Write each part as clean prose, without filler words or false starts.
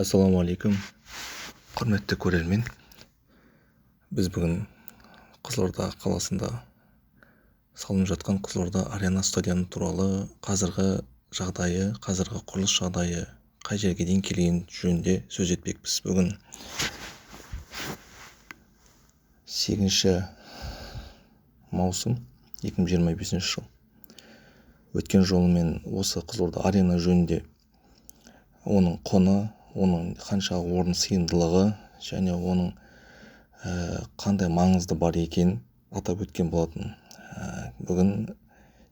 Ассалаумағалейкум, құрметті көрермен. Біз бүгін Қызылорда қаласында салынып жатқан Қызылорда Арена стадионы туралы қазіргі жағдайы, қазіргі құрылыс жағдайы қай жерге дейін келгені жөнінде сөз етпекпіз. Бүгін 8 маусым 2025 жыл. Өткен жолы мен осы Қызылорда Арена жөнінде оның құны, оның қанша орын сыйымдылығы және оның қандай маңызды бар екенін атап өткен болатын. Бүгін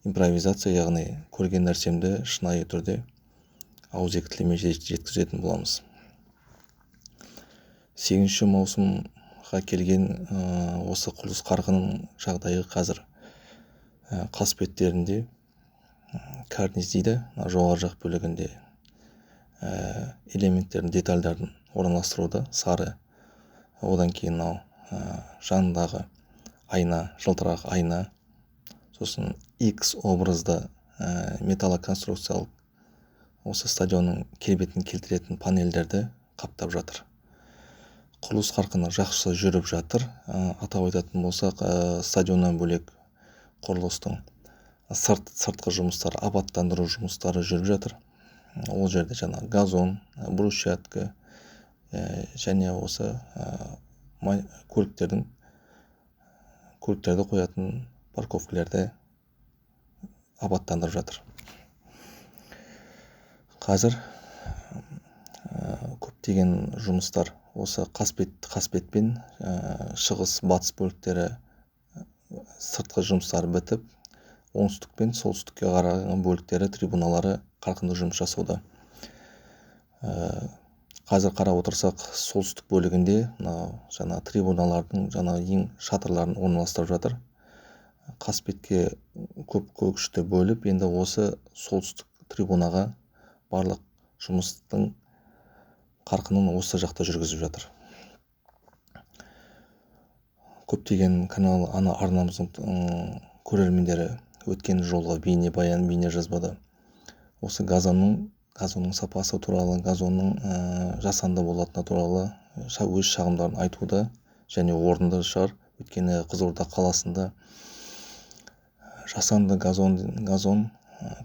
импровизация, яғни көрген нәрсемді шынайы түрде ауызекі тілмен жеткізетін боламыз. 8 маусымға келген осы құрылыс қарқынының жағдайы қазір қас беттерінде карниз дейді, жоғары жақ бөлігінде элементтердің, детальдарын орналастыруда сары, одан кейін мынау жанындағы айна, жылтырақ айна, сосын X образды металлоконструкциялық осы стадионның келбетін келтіретін панельдерді қаптап жатыр. Құрылыс қарқыны жақсы жүріп жатыр. Атап айтатын болсақ, стадионнан бөлек құрылыстың сыртқы жұмыстары, абаттандыру жұмыстары жүріп жатыр. Ол жерде жаңа газон, брусчатка және осы көліктерді қоятын парковкалерді абаттандырып жатыр. Қазір көптеген жұмыстар осы қасбетпен шығыс батыс бөліктері сыртқы жұмыстары бітіп, оңтүстік пен солтүстікке қараған бөліктері, трибуналары қарқынды жұмыс жасауда. Қазір қарап отырсақ, солтүстік бөлігінде мынау жаңа трибуналардың жаңа ең шатырларын орналастырып жатыр. Қасбетке көп күшті бөліп, енді осы солтүстік трибунаға барлық жұмыстың қарқынын осы жақта жүргізіп жатыр. Көптеген канал, ана арнамыздың көрермендері өткен жолғы бейнебаян, бейнежазбада осы газонның сапасы туралы, газонның жасанды болатыны туралы өз шағымдарын айтуда және орынды шығар. Өйткені Қызылорда қаласында жасанды газон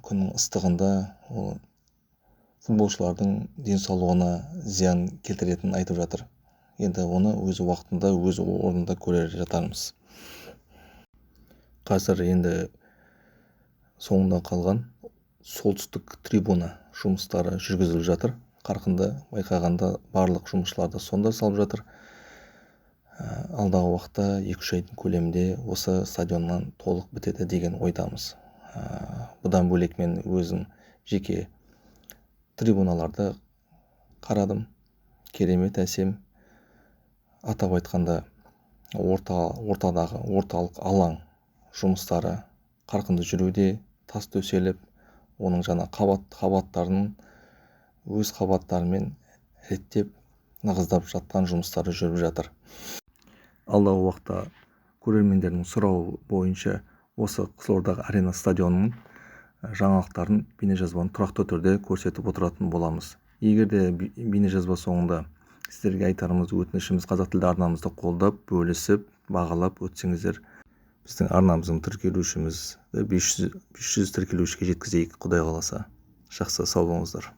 күннің ыстығында ол футболшылардың денсаулығына зиян келтіретінін айтып жатыр. Енді оны өз уақытында, өз орнында көре жатармыз. Қазір енді соңында қалған солтүстік трибуна жұмыстары жүргізіліп жатыр. Қарқынды байқағанда барлық жұмысшыларды сонда салып жатыр. Алдағы уақытта 2-3 айдың көлемінде осы стадионнан толық бітеді деген ойдамыз. Бұдан бөлек мен өзім жеке трибуналарды қарадым. Керемет әсем. Атап айтқанда, ортадағы орталық алаң жұмыстары қарқынды жүруде, тас төселіп, оның жаңа қабаттарын өз қабаттарымен реттеп, нығыздап жатқан жұмыстары жүріп жатыр. Алдағы уақытта көрермендердің сұрауы бойынша осы Қызылордадағы Арена стадионының жаңалықтарын, бейнежазбаны тұрақты түрде көрсетіп отыратын боламыз. Егер де бейнежазба соңында сіздерге айтарымыз, өтінішіміз, қазақ тілді арнамызды қолдап, бөлісіп, бағалап өтсеңіздер, біздің арнамыздың тіркелушімізді 500 тіркелушіге жеткізейік, Құдай қаласа. Жақсы, сау болыңыздар.